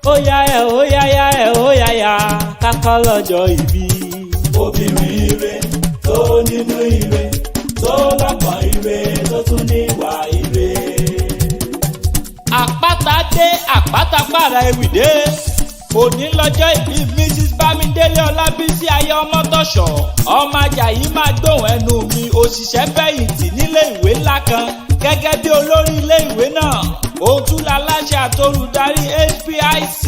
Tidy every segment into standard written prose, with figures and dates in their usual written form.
Ó yá ẹ, ó yá yá ẹ, ó yá yá kákọ́ lọ́jọ́ ìbí. Obìnrin ire tó nínú ire, tó lọ́kàn ire, tó tún níwà ire. Àpáta dé, àpáta pàrà ewì dé. Òní lọ́jọ́ ìbí Mrs Bámidélé Ọlábísí Ayé Ọmọtọ́ṣọ̀ ọmọ Ajayi máa gbóhùn ẹnu mi. Òṣìṣẹ́ fẹ̀yìntì nílé ìwé ńlá kan gẹ́gẹ́ bí olórí ilé ìwé náà. Òun tún láláṣẹ àtolùdarí HPIC,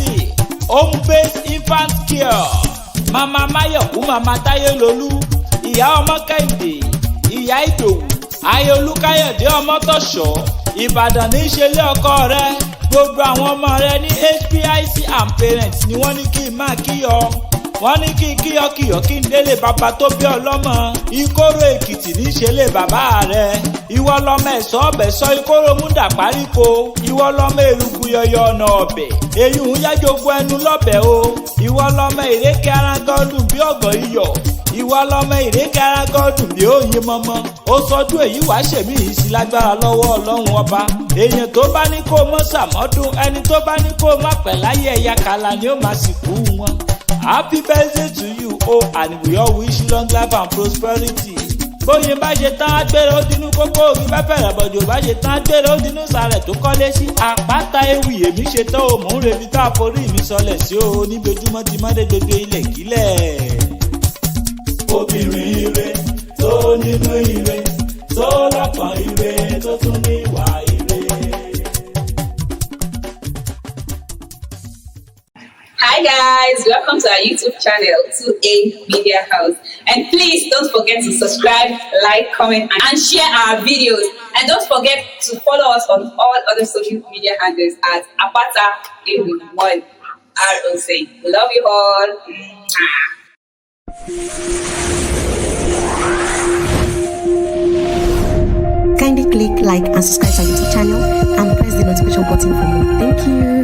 Home Based Infant Care. Mama Máyọ̀kú, Mama Táyélolú, ìyá ọmọ Kẹ́hìndé, ìyá Ìdòwú, ayé Olúkáyọ̀dé Ọmọtọ́ṣọ̀. Ìbàdàn ní í ṣe ilé ọkọ rẹ. Gbogbo àwọn ọmọ rẹ ní HPIC and parents ni wọ́n ní kí n máa kí ọ. Wọ́n ní kí n kíyọ kíyọ kí n délé bàbá tó bí ọlọ́mọ. Ìkóró Èkìtì ní í ṣe lé bàbá rẹ. Ìwọ lọmọ ẹ̀sọ́ ọbẹ̀ sọ ìkóró múdà páríko. Ìwọ lọmọ èrùkù yọyọ ọ̀nà ọbẹ̀ èyí ń yájogún ẹnu lọ́bẹ̀ o. Ìwọ lọmọ ìrékè arágọ́dùn bí ọ̀gọ̀ iyọ̀. Ìwọ lọmọ ìrékè arágọ́dùn bí òyin mọ́mọ́. Ó sọdún èyí wàá ṣèmí yìí sí lágbára lọ́wọ́ Ọlọ́run Ọba. Èèyàn tó bá ní kó mọ́ sàmọ́dún, ẹni tó bá ní kó má pẹ̀ láyé, ẹ̀yà kàlà ni ó máa sì kú wọn. Happy birthday to you o, and we all wish you long life and prosperity. Bóyin bá ṣe tán agbèrè ó dinú kókó òbí bá fẹ̀rẹ̀ bọ̀jọ̀ bá ṣe tán agbèrè ó dinú sàrẹ̀ tó kọ́lé sí àpáta ewì. Èmi ṣe tán o, mò ń rebi tá a forí mi sọlẹ̀ sí o, níbi ojúmọ́ ti mọ́dé gbogbo ilẹ̀ kílẹ̀. Obìnrin ire tó nínú ire, tó lọ́kàn ire, tó tún níwà ire. Hi guys, welcome to our YouTube channel, 2A Media House. And please don't forget to subscribe, like, comment, and share our videos. And don't forget to follow us on all other social media handles at Apata Ewi 1 ROC. We love you all. Mwah. Kindly click like and subscribe to our YouTube channel and press the notification button for more. Thank you.